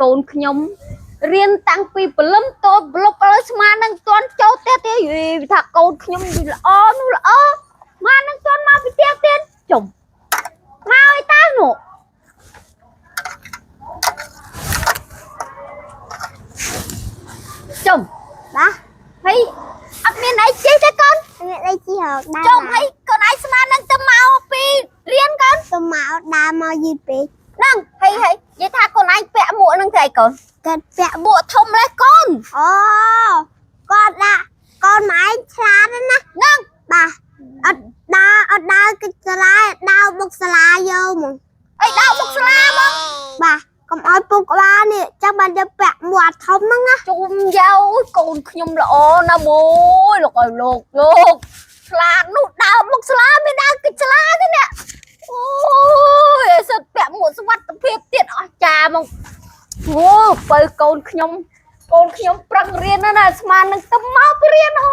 កូនខ្ញុំរៀនតាំងពីព្រលឹមតូចប្លុកឲ្យស្មាននឹងទាន់ចូលផ្ទះទេយីថាកូនខ្ញុំវាល្អនោះល្អមកនឹងទាន់មកពីផ្ទះទៀតចុំមកឲ្យតានោះចុំ បាទ ហើយអត់មានអីជិះទេកូន មានអីជីហកដើ ចុំហើយកូនឯងស្មាននឹងទៅមកពីរៀនកូន ទៅមកដើរមកយឺតពេក ហ្នឹងហើយហើយនិយាយថាកូនឯងពាក់មួកហ្នឹងទៅអីកូន គាត់ពាក់ មួកធំលេះកូន អូគាត់ដាក់កូនម៉ែឆ្លាតណាស់ ហ្នឹង បាទអត់ដើរអត់ដើរកិច្ចសាលាដើរបុកសាលាយកហ្មង អីដើរបុកស្លាមក បាទកុំឲ្យពុកក្បាលនេះចាំបានយកពាក់មួកធំហ្នឹងណា ជុំយោកូនខ្ញុំល្អណាស់មួយលោកអើយលោកលោកឆ្លាតនោះដើរបុកស្លាមានដើរកិច្ចស្លាទេនេះអូយឲ្យសិតពាក់មួកសុវត្ថិភាពទៀតអស់ចាមកអូបើកូនខ្ញុំកូនខ្ញុំប្រឹងរៀនណាស់ណាស្មាននឹងទៅមកពីរៀនអូ